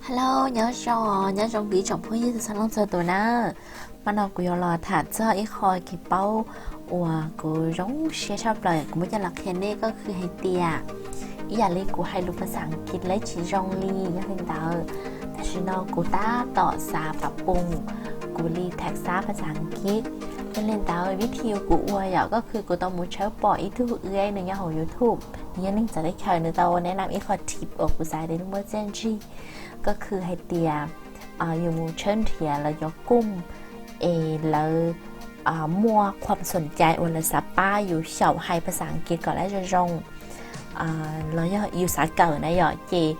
Hello, nyob zoo, nyob zoo kuv ib tsoom phooj ywg txhua leej txhua tus na. Mas no kuv yuav los tham txog ib qho kev paub uas kuv zoo siab tshaj plaws kuv muab coj los qhia nej, koj khwv hais tias ib yam li kuv hais lus phas xas Askiv lawv tsis zoo li, yog li ntawd tam sim no kuv tab tom xav pab pum kuv li tham xav phas xas Askiv. Yog li ntawd vib thi kuv ua yom, koj khwv kuv tau mus tshawb pom ib tug ua nws nyob hauv YouTube, nws yog neeg txawv teb chaws, nws tau ua neb lam ib qho tip uas kuv xav tias muaj txiaj ntsig. Koj khwv hais tias yus mus tshawb nrhiav lawv cov kooj es lawv muaj qhuam xoom cai uas lawv xav pab yus xyaum hais phas xas Askiv kom lawv zoo zoo, los yog yus xav kawm na yom, ces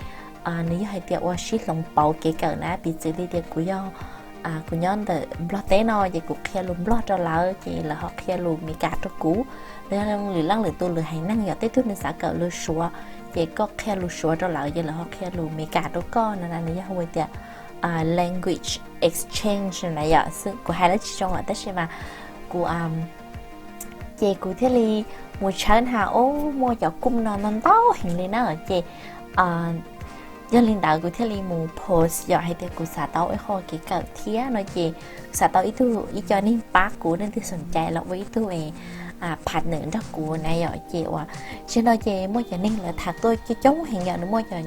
nws yog hais tias ua sib hloov pauv kev kawm na. Piv txwv li tias kuv yog, kuv nyob ntawm Nplog teb no ces kuv qhia lus Nplog rau lawv ces lawv ho qhia lus Meskas rau kuv. Los yog lwm leej lwm tus lwm haiv neeg yom, tej tug nws xav kawm lus Suav ces koj qhia lus Suav rau lawv ces lawv ho qhia lus Meskas rau koj no na, nws yog hu tias language exchange na yom. Kuv hais lawv tsis zoo os, tab sis mas kuv ces kuv thiaj li mus tshawb na, ub, muaj cov kooj no ntau ntau heev li na. Ces yog li ntawd kuv thiaj li mus post yom, hais tias kuv xav tau ib qho kev kawm thiab no ces xav tau ib tug, ib co neeg pab kuv, leej twg xoom cai los ua ib tug partner nrog kuv na yom. Ces uas tam sim no ces muaj cov neeg lawv tham tuaj coob coob heev yom, nws muaj cov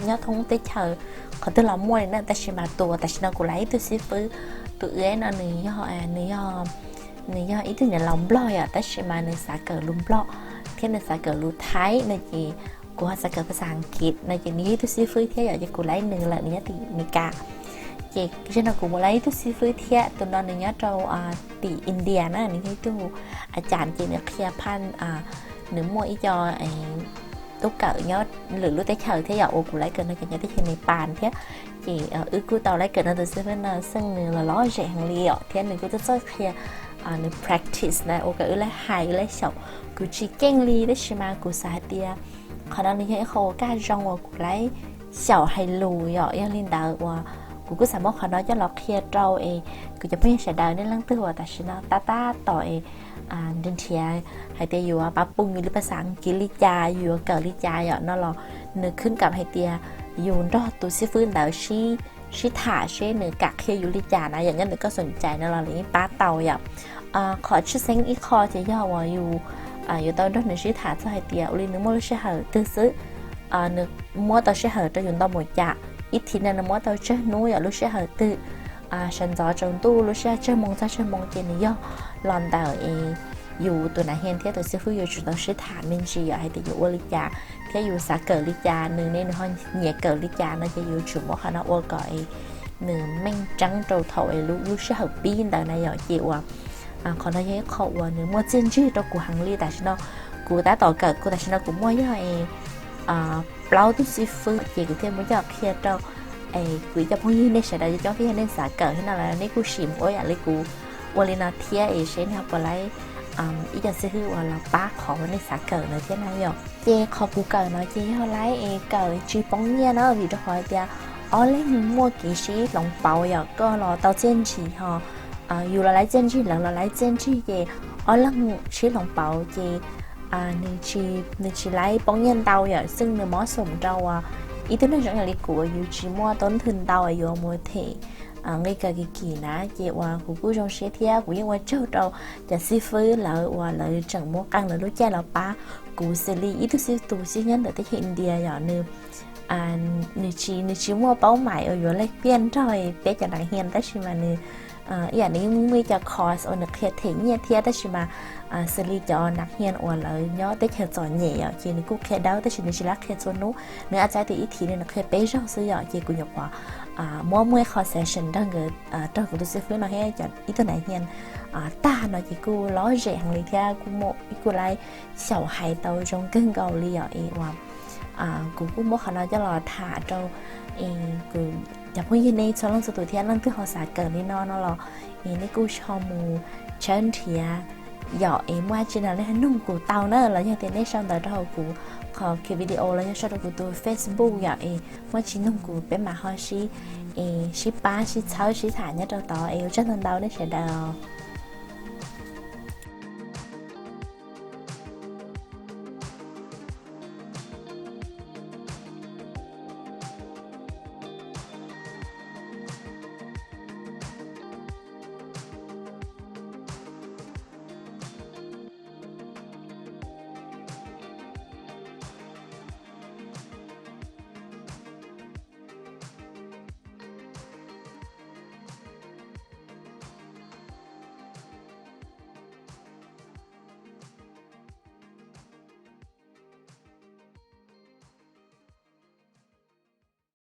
nyob thoob teb chaws, qhov twg los muaj li na. Tab sis mas tus uas tam sim no kuv lav ib tug xib fwb, tus ua no nws yog, nws yog, nws yog ib tug niam laus Nplog yom, tab sis mas nws xav kawm lus Nplog thiab nws xav kawm lus Thaib no ces kuv ho xav kawm phas xas Askiv no ces nws yog ib tug xib fwb thiab yom, ces kuv lav nws lawm, nws nyob tim Meskas. Ces tam sim no kuv mus lav ib tug xib fwb thiab, tus no nws nyob rau tim India na, nws yog ib tug a cas ces nws qhia phaj, nws muaj ib co tub kawm nyob lwm lub teb chaws thiab yom, uas kuv lav kawm no ces nyob teb chaws Nepal thiab. Ces wb kuj tau lav kawm no tus xib fwb no xeej nws los lom zem heev li yom, thiab nws kuj txawj txawj qhia, nws practice na, ua kom wb lav hais wb lav xyaum. Kuv tsis keej li tab sis mas kuv xav hais tias qhov no nws yog ib qho uas kaj zoo uas kuv lav xyaum hais lus yom. Yog li ntawd uas kuv kuj xav muab qhov no coj los qhia rau es kuv cov phooj ywg sawv daws, nej leej twg uas tam sim no tab tab tom es nrhiav hais tias yus pab pum yus li phas xas Askiv li cas, yus yuav kawm li cas yom no los nws khwb kam hais tias yus nrog tus xib fwb ntawd sib tham seb nws kam qhia yus li cas na yom, nyob ntawm koj xoom cai no los lawv yeej pab tau yom. Qhov tshwj xeeb ib qho ces yog uas yus yuav tau nrog nws sib tham txog hais tias ua li nws muaj lub sij hawm twg xwb, nws muab tau sij hawm rau yus ntau mus cas, ib thiv no nws muab tau tsawg hnub yom, lub sij hawm twg, sawv ntxov tsaus ntuj, lub sij hawm tsawg moo txog tsawg moo, ces nws yog los ntawm es yus tus nav hias thiab tus xib fwb yuav tsum tau sib tham me ntsis yom, hais tias yus ua li cas thiab yus xav kawm li cas, nws ne nws ho nyiam kawm li cas no ces yuav tsum muab qhov no ua kom es nws meej tseeb rau thaum es lub sij hawm pib ntawd na yom. Ces uas qhov no yog ib qho uas nws muaj txiaj ntsig rau kuv heev li tam sim no. Kuv tab tom kawm, kuv tam sim no kuv muaj yog es plaub tug xib fwb ces kuv thiaj muab coj qhia rau es kuv ib co phooj ywg nej sawv daws coob coob thiab, yog nej xav kawm thiab no los nej kuj sim ua yam li kuv ua li no thiab es seb nej ho puas laib ib co xib fwb uas los pab qhov uas nej xav kawm ntawd thiab na yom. Ces qhov kuv kawm no ces yog laib es kawm tsis poob nyiaj na, vim rau qhov tias ob leeg muaj kev sib hloov pauv yom, koj los tau txiaj ntsig ho yus los laib txiaj ntsig, lawv los laib txiaj ntsig, ces ob leeg sib hloov pauv ces nws tsis laib poob nyiaj ntau yom, xwb nws mob xoom rau uas ib tug neeg zoo yam li kuv uas yus tsis muaj tub nthwv ntau yuav mus them nqi kawm kim kim na. Ces uas kuv kuj zoo siab thiab kuv yeej ua tsaug rau cov xib fwb lawv uas lawv tseem muab qee lawv lub caij los pab kuv xws li ib tug xib, tus xib nyob ntawm teb chaws India yom, nws nws tsis, nws tsis muaj paub mais uas yuav lej piaj nrog peb cov nav hias, tab sis mas nws ib yam nws yeej muaj ib co course uas nws qhia them nyiaj thiab, tab sis mas xws li cov nav hias uas lawv nyob teb chaws txom nyem yom, ces nws kuj qhia dawb tab sis nws tsis lam qhia txhua hnub, nws ua txav tias ib thiv nws qhia peb zaug xwb yom. Ces kuv nyuam qhuav muab muaj ib qho session nrog nkawd, rau kuv tus xib fwb no thiab ib tug nav hias tag no ces kuj lom zem heev li thiab kuj muaj, kuj laib xyaum hais tau zoo kawg nkaus li yom. Es uas kuv kuj muab qhov no coj los tham rau es kuv cov phooj ywg nej txhua leej txhua tus thiab, leej twg ho xav kawm li no no los es nej kuj ho mus tshawb nrhiav yom. Es muaj dab tsi no nej nug kuv tau na, los yog tias nej sau ntawv rau hauv kuv qhov video los yog sau rau kuv tus Facebook yom, es muaj dab tsi nug kuv, peb mam ho sib, es sib pab sib txhawb sib tham nyob rau tod. Es ua tsaug ntau ntau nej sawv daws.